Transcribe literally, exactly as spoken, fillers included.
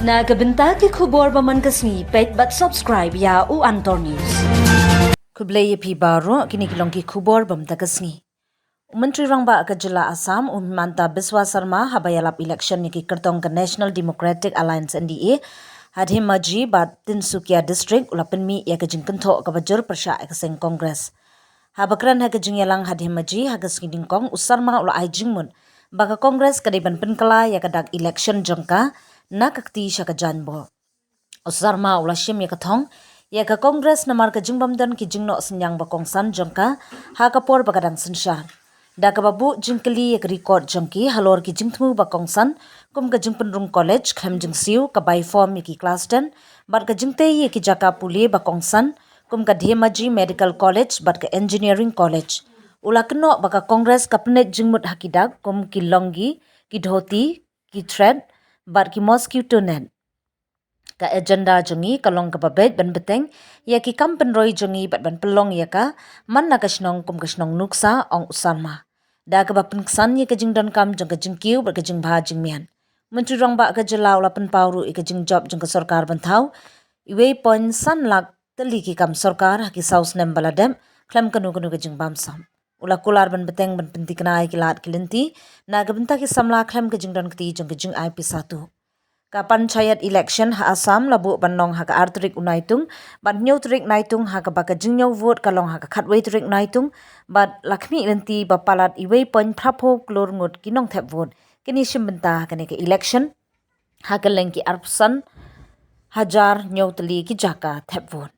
Na ka bynta ki khubor ba man ka sngi, peit bad subscribe ïa u Antor News. Khublei ïa phi baroh, kine ki long ki khubor ba man ka sngi. U Myntri Rangbah ka jylla Assam, u Himanta Biswa Sarma, haba ïalap election ïa ki kyrtong ka National Democratic Alliance, N D A, ha Dhemaji bad Tinsukia District, u la pynmih ïa ka jingkynthoh kaba jur pyrshah ïa ka seng Congress. Haba kren ha ka jingïalang ha Dhemaji ha ka sngi Nyngkong, u Sarma u la ai jingmut ba ka Congress ka dei ban pynkylla ïa ka dak election jong ka na ka kti sha ka jaiñbor. U Sarma u la shim ïa ka thong ïa ka Congress namar ka jingbym don ki jingnoh synñiang ba kongsan jong ka ha ka por ba ka dang synshar. Da kaba buh jingkylli ïa ka record jong ki halor ki jingthmu ba kongsan, kum ka jingpynrung college khlem jingsiew, ka bai form ïa ki class ten, bad ka jingtei ïa ki jaka pule ba kongsan, kum ka Dhemaji Medical College bad ka Engineering College. U la kynnoh ba ka Congress ka pynleit jingmut ha ki dak kum ki longi, ki dhoti, ki thread, bad ki mosquito net. Ka agenda jong ngi ka long kaba beit ban bteng ïa ki kam pynroi jong ngi bad ban pynlong ïa ka man la ka shnong kum ka shnong nuksa, ong u Sarma. Da kaba pynksan ïa ka jingdonkam jong ka jingkiew bad ka jingbha jingmiat, Myntri Rangbah ka jylla u la pynpaw ruh ïa ka jingjop jong ka sorkar ban thaw uwei point san lak tylli ki kam sorkar ha ki saw snem ba la dep khlem kano kano ka jingbamsap. U la kular ban bteng ban pynthikna ïa ki lad ki lynti na ka bynta ki samla khlem ka jingdonkti jong ka jingai pisa tuh. Ka panchayat election ha Assam la buh ban long ha ka ar tarik u Naitung bad hynñiew tarik Naitung, ha kaba ka jingñiew vote ka long ha ka khatwei tarik Naitung, bad la khmih lynti ba palat uwei point phra phew klur ngut ki nongthep vote kin ïashim bynta ha kane ka election ha kylleng ki arphew san hajar hynñiew tylli ki jaka thep vote.